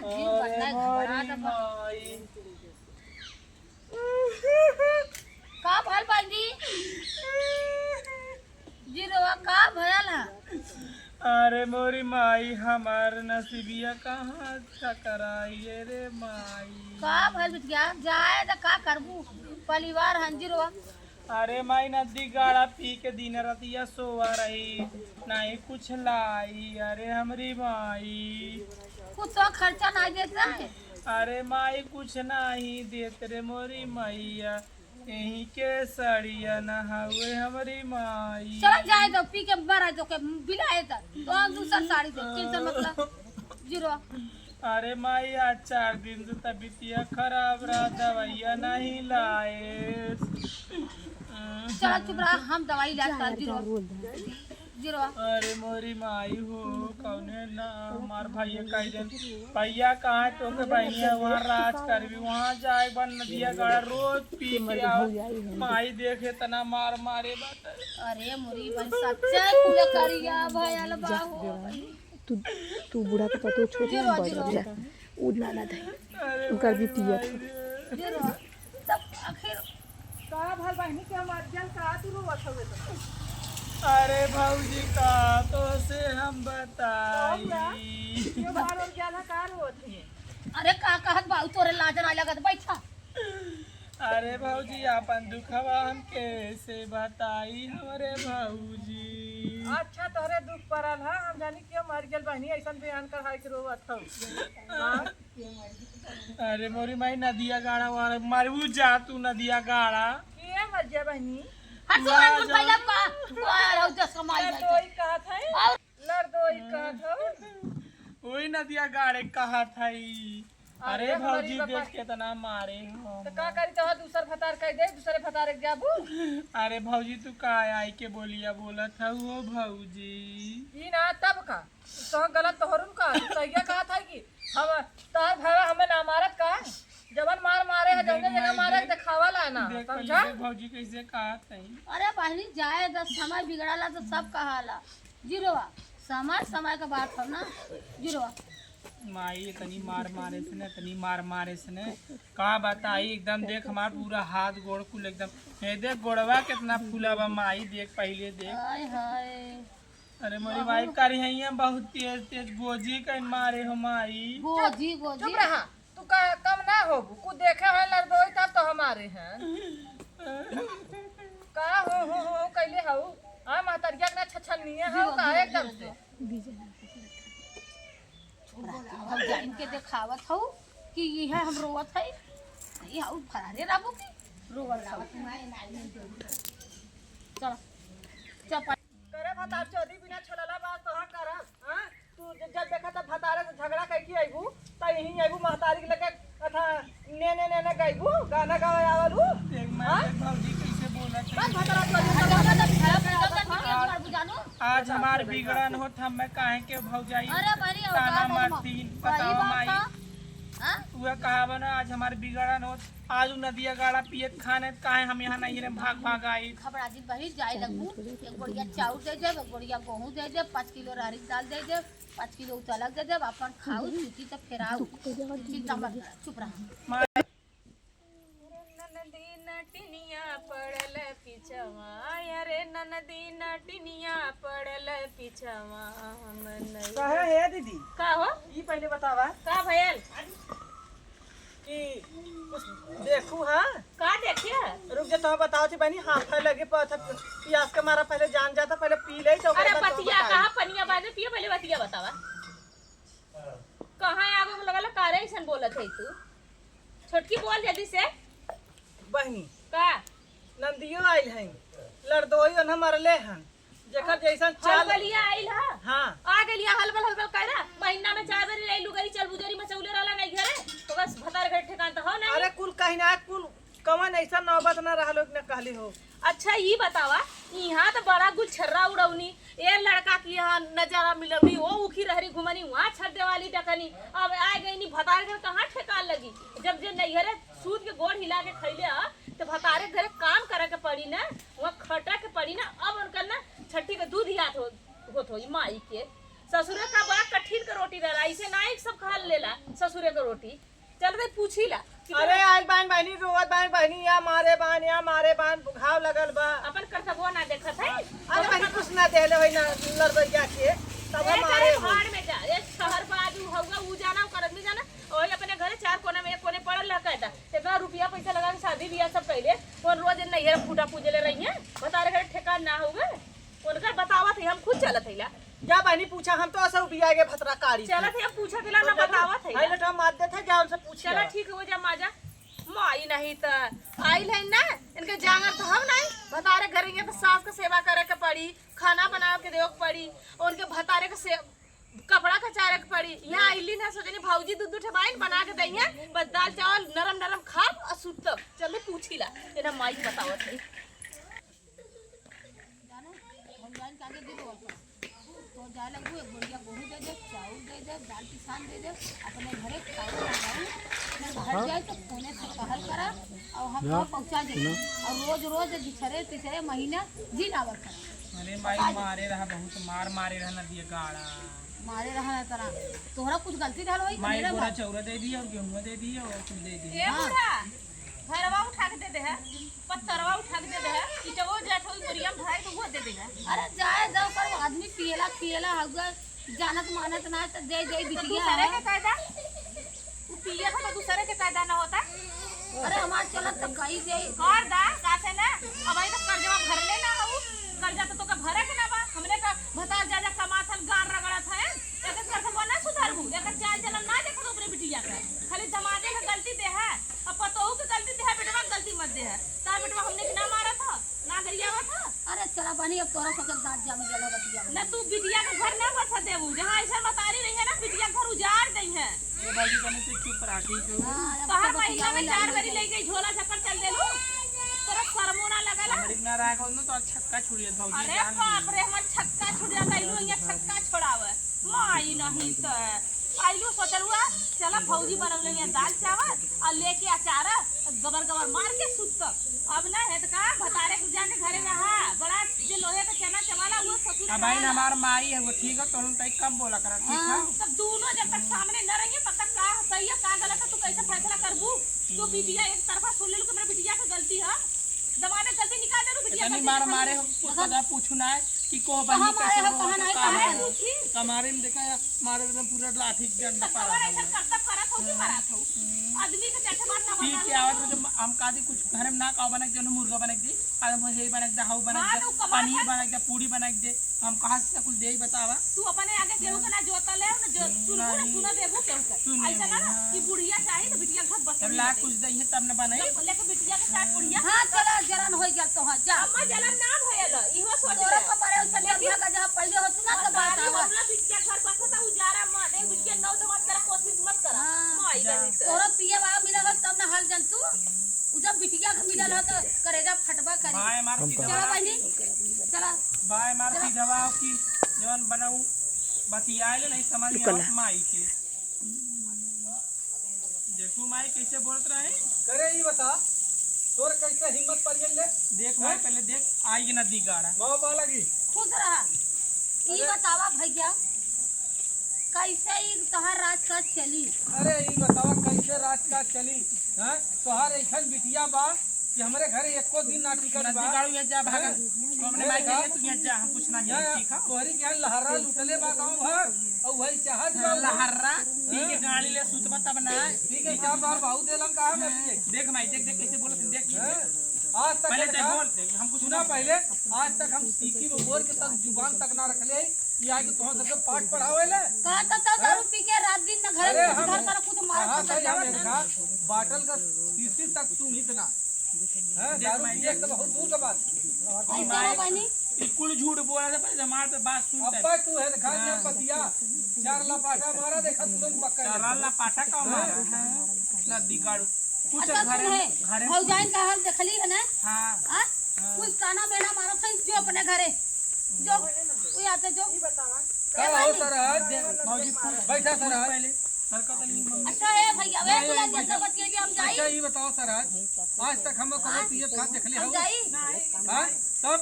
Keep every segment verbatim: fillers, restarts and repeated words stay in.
जीव अरे बन्ना है, मोरी घबरात बा। माई। का भल बहिनी? जीरो, का भयल है? अरे मोरी माई, हमार नसीबिया कहाँ टकराई रे माई। का भल बिटिया, जाए त का करबू, परिवार हन जीरो। अरे माई, नदी गाड़ा पी के दिन रतिया सोवा रही, नाही कुछ लाई। अरे हमरी माई। कुछ तो खर्चा नाही देत रहे। अरे माई, कुछ नाही देत रे मोरी मैया, यही के सड़िया नहावे हमरी माई। चला जाए दो, पी के मरा जो के बिलाए त, तो हम दूसर साड़ी दे, टेंशन मत ला। जीरो। अरे माई, आज चार दिन से तबीयतिया खराब रहा, दवाइया नहीं लाए। चला चुप रहा, हम दवाई लाए जा, काल जीरो। जा, रोल दे। जीरो। अरे मोरी माई हो, कौने ना हमार भैया कह देन। भैया कहाँ तो के बहिनिया वहाँ राज करबी, वहाँ जाए बन नदिया गाड़ा रोज पी के आओ। माई देखे तना मार मारे बात। अरे मोरी बहन सच्चा कुल करिया भयल बा हो। तू, तू बूढ़ा के पतो छोट जीरो, ना बड़ जीरो। जा। उ ना ना दे। अरे उनकर भी मोरी पियत माई हो। रे। जीरो। तब आखिर का भल बहिनी के हम अज्जल का तू रोवत हवे तो? अरे भौजी का तो से हम बताई। का हुआ? क्यों मार और ज्यादा का रोवत है? अरे का कहत बाऊ तोरे लाज ना लगत बैठा। अरे भौजी आपन दुखवा हम कैसे बताई हमरे भौजी। अच्छा तोहरे दुख पड़ल है, हम जानी क्यों मर गेल बहिनी ऐसन बयान कढ़ाई के रोवत हौ। हाँ? अरे मोरी माई नदिया गाड़ा वाला मरबू जा तू नदिया गाड़ा। के मर जा बहिनी? हट तू वाह, हट जा। पहले पा, पा, रहो जस कमाई लड़दोई कहत है। और लड़दोई कहत है। वही नदिया गाड़े कहत है। अरे अरे हमारी भौजी बाबा। देख केतना मारे हो। तो का करी तो दूसर भतार कह दे, दूसरे भतार के जाबू। अरे भौजी तू का आई के बोलिया बोलत हऊ हो भौजी। ई ना तब का? तो गलत तोहरुन का, तू सहिया कहत है कि हम तोहर भैया हमें ना मारत का? जवन मार मारे है, जौने देख जगह माई, मारे है, देख, देखावा ला ना, देख समझा? पहले भौजी कैसे कहत है। अरे बहिनी, जाए द, समय बिगड़ाला तो सब कहाला। जीरोवा, समय, समय का बात हो ना, जीरोवा। माई, इतनी मार मारे से ने, इतनी मार मारे से ने, का बताई, एकदम देख हमार पूरा हाथ गोड़ कुल एकदम, ये देख गोड़वा कितना फूला बा माई, देख पहले देख। हाय, हाय। अरे मोरी माई, करिहैया बहुत तेज तेज गोजी कइन मारे हो माई। गोजी, गोजी। चुप रहा, तू का कम ना होबू, कुछ देखे हैं लड़दोई तब तो हमारे हैं। का हो, हो, हो, हो, कैले हऊ? हाँ, महतरिया के ना छछनिए हऊ, जीरो, का जीरो, एकदम जीरो, से? जीरो। छोड़ा, अब जान के देखावत हऊ कि ये है हम रोवत है, ये हऊ फरारे राबू की रोवत हऊ। चल, चल, करे भतार चोदी बिना छलला बात कहाँ करा, हाँ? तू ज-, जब देखा तब भतारे से झगड़ा करके अइबू, त यहीं अइबू महतारी के लगे, अथा, ने, ने, ने, ने गइबू, गाना गावे आवलू। देख माई, हाँ? देख भौजी कैसे बोलत है। बस भतारा चोदी बिना छलला बात कहाँ करा, हाँ? आज हमार बिगड़न होत, हम मैं काहे के भौजाई अरे बड़ी ताना औकात है, मारती, सही बताओ बात माई। का? हाँ? उहे कहा बना, आज हमार बिगड़न होत, आज उ नदिया गाड़ा पियत खाने, काहे हम यहाँ नहीं रे, भाग भाग आई। घबरा जी बहिन, जाए लगबू, एक गोड़िया चाउर दे देब, एक गोड़िया गेहूं दे देब, पाँच किलो राहरी के दाल दे देब, पाँच किलो उतलक दे देब, अपन खाऊ, छुट्टी तो फेराऊ। चिंता मत कर, चुप रहा। माई। ननदी नटिनिया पड़ल पिछवा, अरे ननदी नटिनिया पड़ल पिछवा, हम नहीं काहे हे दीदी? का हो? ई पहले बतावा। का भयल? कि कुछ देखू, हाँ? का देखिए? रुक जा, तो बताओ थी बहनी, हाथ लगे प-, था, पियास के मारा पहले जान जाता, पहले पी ले, तो अरे ओकरे बाद तो बतिया बताई। कहाँ पनिया बाने पिए, पहले बतिया बतावा। कहाँ आगो में लगल, का रे ऐसन बोलत है तू? छोटकी बोल जल्दी से। बहनी। का? नंदियो आइल है, लड़दोई ओन्हा मरले हन। जेकर जैसन चाल हलबलिया आइल ह। हाँ। आ गलिया हलबल हलबल कह रहा। महीना में चार बेर ले लुगरी चल बुजरी मचौले रहला नहीं घरे। तो बस भतार घर ठेकान तो हो नहीं। अरे कुल कहीं ना कुल कवन ऐसा नौबत ना रहलो कि न कहली हो। अच्छा ई बतावा, यहाँ तो बड़ा गुलछर्रा उड़ौनी, ए लड़का की यहाँ नजारा मिलौनी, ओ उखी रहरी घुमनी, वहाँ छत देवाली डकनी। अब आ गई नी भतार घर कहाँ ठेकान लगी? जब जे नैहरे सूत के गोड़ हिला के खैले ह, तो भतारे घरे काम करे के पड़ी ना, वहाँ खटे के पड़ी ना। अब उनकर ना छठी के दूध याद हो, होत होई माई के। ससुरे का बड़ा कठिन के रोटी रहला, ऐसे ना एक सब खा लेला ससुरे के रोटी। चल रे, पूछी ला। अरे, आइल बाइन बहिनी, रोवत बाइन बहिनी, या मारे बाइन, या मारे बाइन, घाव लगल बा। अपन करतबो ना देखत है। अरे बहिनी, कुछ ना देले होई ना, लड़बैया के, तब ए, हम मारे चाहे हो। भाड़ में जा, ए, शहर पर आज उ हउआ, उ जाना, उ करत नहीं जाना, वही अपने घरे चार कोने में एक कोने पड़ल रह कहता, इतना रुपया पैसा लगा के शादी बियाह सब कैले, कौन रोज नैहर खूंटा पूजे ले रही है, भतारे घरे ठेकान ना हुए। उनकर बतावत है, हम खुद चलत है ला। जा बहिनी पूछा, हम तो असौ बिया के भतरा काढ़ी चलत है, हम पूछत है ला, ना बतावत है ला। लेटवा मार देत है, जा उनसे पूछ चला, ठीक हो जा माजा। माई नहीं त आइल है ना, इनके जांगर तो हम नहीं, भतारे घर के तो सास के सेवा करे के पड़ी, खाना बनावे के देवे के पड़ी, उनके भतारे के से-, कपड़ा कचारे के पड़ी। यहाँ आइली ना, सोचनी भौजी दू दू ठे बाइन बना के दइहे, बस दाल चावल नरम नरम खाब और सुतब। चल पूछी ला, इन्हें माई बतावत है। जाने, भौजाइन के आगे गिर गल कर। तो जाए लगू, एक बोरिया गेहूं दे दे, चाउर दे दे, दाल पिसान दे दे, अपने घरे खाऊ ना खाऊ, अपने घर हाँ। जाए तो फोने से कहल करा, और हम हाँ। पहुँचा दे। हाँ। और रोज रोज बिछरे तिसरे महीना जिन आवत करा। अरे माई, मारे रहा बहुत, मार मारे रहा नदिया गाड़ा। मारे रहा ना तना, तोहरा कुछ गलती रहल होई, माई मेरा बोरा बाप। चौरा दे दी और गेहूं दे दी और कुछ दे दी। ए हाँ। बूढ़ा, घरवा उठा के दे दे है। पत्थरवा उठा के दे दे है, ईटवो जात होई बोरिया में भराई तो वो दे दे है। अरे जाए दो, पर आदमी पियला, पियला हउआ, जानत मानत ना, तो दे दे तू बिटिया दूसरे है। के कायदा, तू पिए हो तो दूसरे के कायदा ना होता। अरे हमार चलत तो कही दे। कर दा, कासे ना, अब आई तो कर्जवा भरले ना हऊ, कर्जा तो तोके भरे के ना बा, हमने का भतार जा जा कमात हन, गार रगड़त है, एक एक करके वो ना सुधरबू, एक चाल चलन ना देखत अपने बिटिया का, खाली दमादे में गलती दे है, अब पतोहू के गलती दे है, बेटवा के गलती मत दे है। तार बेटवा हमने के ना मारत ह, ना गरियावत ह। अरे चला बनी, अब तोरा सबके दांत जाम गेलो बतिया। ना तू बिटिया के घर ना बसा देबू, जहाँ ऐसा मतारी रही है ना, बिटिया के घर उजाड़ दई है। ए भौजी, तनी तू चुप रह, ठीक हो? हाँ, अब तोहर तो महीना में बतियावे चार लग बारी गए। ले गई झोला झक्कर चल देलू, तोरा शर्मो ना लगला। हमरे के ना रहा कौन तो छक्का छुड़िया भौजी अरे जान बाप ली। रे, हमार छक्का छुड़ जाता, इलू यहाँ छक्का छोड़ावे। माई नहीं तो आइलू सोचलुआ, चला भौजी बनवले हैं दाल चावल और लेके अचार, गबर गबर मार के सुतब। अब ना है तो का, भतारे के जाके घरे रहा, बड़ा जे लोहे का चना चबाला वो ससुर अब भाई ना हमार माई है, वो ठीक है, तो हम तई कम बोला करा, ठीक है? हाँ। तब दोनों जब तक सामने न रहिए, तब तक का सही है, का गलत है, तू कैसे फैसला करबू? तू बिटिया एक तरफा सुन ले, कि मेरे बिटिया का गलती है, दमादे गलती निकाल दे, बिटिया इतनी गलती मार निकाल मारे दे। हो, पता पूछू ना है कि को बनी कहाँ मारे कैसे हो, हो, कहाँ तो नहीं, कहाँ कहाँ मारे। पूछी? कमारे में देखा है, मारे एकदम पूरा लाठी के डंडा पारा हमारा है। ऐसा करता करत हो कि मरात हो? आदमी के चाटे मार ना ठीक बता है, दो। आवत हो जब हम कहा दी कुछ घर में ना खाओ बना के दे, मुर्गा बना के दे, आज हम हे बना के दे, हाउ बना हाँ, के दे, तो कमाल पनीर है। बना के दे, पूरी बना के दे, हम कहाँ से कुल दे ही बतावा? तू अपने आगे केहू के ना जोता ले, ना जो, सुनबो ना नहीं। सुना देबो केहू के। सुन ऐसा ना लेबो, हाँ। कि बुढ़िया चाही तो बिटिया घर बस तब नहीं ला दे। कुछ दइहे तब न बनाई। तब लेके बिटिया के चाहे बुढ़िया। हाँ, चला, जलन होई गल तो हाँ, जा। अम्मा जलन ना भयल, इहो सोच तोरा ले। कपारे उछल लेकिन लगा, जहाँ पहले हो सुना तो बात बताई आवा। हमरा बिटिया घर बसता उजारा मत, एक बिटिया नौ दमन करे कोशिश मत करा। हाँ। माई जा। बहन से। तोरा पिए वाला मिला हो तब ना हाल जन तू। उ जब बिटिया के मिलल हो तो करेजा फटबा करी। बाय मार हम सीधा चला बा। बहनी, चला। बाय मार चला। सीधा बा की जवन बनाऊ बतियाए ले नहीं समझ में आवत माई के। देखू माई कैसे बोलत रहे। करे ई बता, तोर कैसे हिम्मत पड़ गइल ले? देख माई, हैं? पहले देख, आई के नदी गाड़ा। माँ बालगी। खुश रहा। ई अरे। बतावा भैया, कैसे ई तोहार राजकाज चली? अरे ई बतावा कैसे राजकाज चली? हैं? तोहार ऐसन बिटिया बा कि हमरे घरे एको दिन ना टिकत नदी बा। गाड़ू यहाँ जा, भागल। हैं? तू अपने ये माई के देखा? लिए तू यहाँ जा, हम कुछ ना यहाँ जाने, ठीक है? तोहरी के यहाँ लहर्रा लुटले बा गाँव भर, और वही चाहत बा हाँ, वो। लहर्रा, पी के हैं? गाड़ी ले सुतबा तब ना। पी के साफ साफ भाऊ देलन कहा मैं पिए। देख माई, देख, देख कैसे बोलत, देख, देख। हैं? आज तक पहले देखा, ते बोल, हम कुछ सुना ना पहले, आज तक हम सीखी में बोल के तक जुबान तक ना रख ले, ये आके तोहन सबके पाठ पढ़ावे ले। कहा तो, तो हैं? दारू पी के रात दिन न घर अरे में हम, घर तरफ कुछ मार हाँ के भाई, हम जावत एक है। था, बाटल का शीशी तक तुम ही इतना। हैं, देख दारू माई, पिए देख। तो बहुत दूर का बात। ऐसे हो बहनी? ई कुल झूठ बोला था, पहले हमारे पे बात सुन तब। अब्बा तू है, खा गया हाँ। पतिया, चार लपाटा मारा, देखा तुरंत पक्का चार लपाटा का मारा, हाँ। नदी गाड़ू। कुछ अच्छा घरे, सुन है, घरे भौजाइन का हाल देखली है ना? हाँ। आ? हाँ। कुछ ताना मेना मारत है, जो अपने घरे। जो, तू यहाँ से जो। का हो सरहज? दे, भौजी पूछ, बैठा पूछ सरहज। पहले। अच्छा है भैया, वे नहीं, दुल्हन नहीं, जैसे बतिया भी हम जाई। अच्छा, ये बताओ सर, आज, आज तक हम कबो हाँ? पिए खात देखले हम हो? जाई। हाँ? तब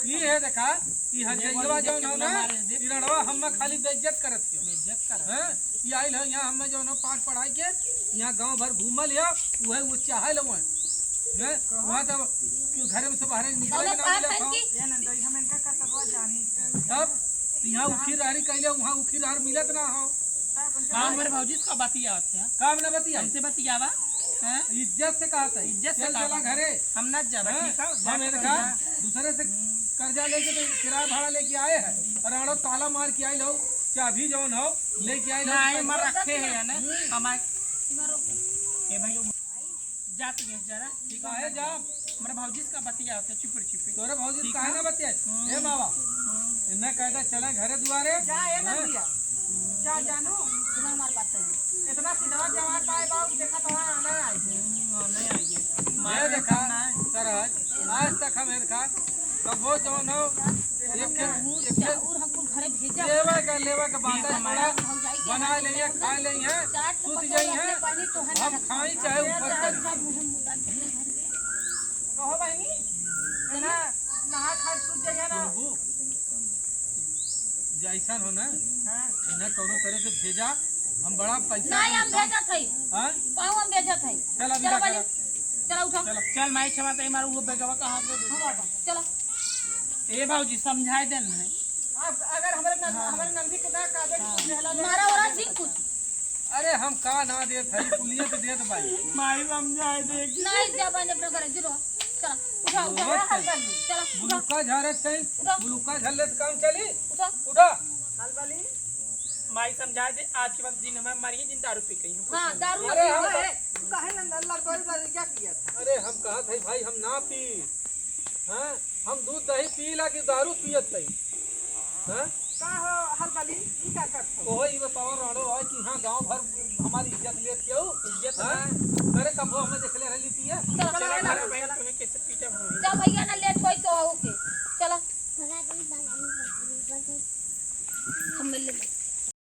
ये है देखा, ये हर जगह जौन हो ना, ये रड़वा हम खाली बेइज्जत करत हो। बेइज्जत करत। हाँ? ये आइल हो यहाँ, हम जौन हो पाठ पढ़ाई के, यहाँ गांव भर घूमल हो, वह वो चाहे लो वहाँ। हैं? वहाँ तब क्यों घर में से बाहर निकले के ना मिलत हो। ये नंदोई, हम इनका कतरवा जानी। तब यहाँ उखी रहरी कैले, वहाँ उखी रहर मिलत ना हो। हाँ, हमरे भौजी से का बतियावत है? काम ना बतिया। हमसे बतियावा। हैं? इज्जत से कहत है। इज्जत से चल कहत चला है। घरे। हम ना जाबे, हैं? ठीक है? हम जाके इनका बतिया। दूसरे से कर्जा लेके तो किराया भाड़ा लेके आए हैं और आड़ो ताला मार के आइल हो, चाभी जौन हो लेके आइल हो। ना, ये मर रखे हैं या ना? हम्म। हमारे ए भाई, जाती है जरा। ठीक है, जा। हमरे भौजी से का बतियावत है, चुपड़ चुपड़। तोरे भौजी से ठीक काहे है। ना बतिया? हम्म। ए बाबा, हम्म। इन्हें कहता चला घरे दुआरे। जा, ए हैं? नंदिया। जा जानू। तुम्हें हमार बात कही। इतना सिधवा जवान पाए बाबू, देखा तो वहाँ आना है। हम्म, आना है। ये मार देखा, करना है। सरहज, आज तक हम इनका कबो जौन हो, एक के, एक के और हमको घरे भेजा। लेवा का, लेवा का बात है, थोड़ा बना लेइए, खा लेइए, सूत जाइए, हम खाई चाहे ऊपर करी। कहो बहनी, ना, नहा खा सूत जाइए ना। बुलबुल, जैसन हो ना, हाँ। इन्हें कौनो तरह से भेजा, हम बड़ा पैसा नहीं, हम भेजत हई। हाँ? पाँव हम भेजत हई। चल, अभी चलो, जा बनी। कर। चलो, उठो। चलो। चल, माई, क्षमा, तई मारू, वो बेगवा कहाँ के दे? हाँ, बाबा, चलो। ए भौजी, समझाए देन है। अब अगर हमरे नन-, हाँ। हमरे नंदी के ना कागज हाँ। कुछ देहला ले मारा ओरा जी कुछ। अरे, हम का ना देत हई, पुलिया तो देत बाई। माई, समझाए दे। नहीं, जा बने अपने घरे, जुरो। चलो, उठो, उठो। चलो, उठो। बुलुका झारत कहीं, उठो। बुलुका झार ले तो काम चली। उठो। उठो। हलबली। माई समझा दे, आज के बाद जिन हमें मारिए, जिन दारू पी गई हम। हाँ, दारू अरे, पी हम गए। तो काहे ना लड़बड़ी बड़ी क्या किया था? अरे, हम कहा था भाई, हम ना पी। हाँ, हम दूध दही पीला कि दारू पियत तई? हाँ? का हो हलबली, ई का करत हो? कहो, ई बताओ राणो भाई कि हाँ, गांव भर हमारी इज्जत लेत क्यों? इज्जत हाँ? ना। अरे, कबो हमें देखले रहली पिए? चलो, चलो, चलो, घर चलो। में तुम्हें कैसे पीटा हम? जा भैया ना, लेट होई तो हो के। चलो। हम मिल ले।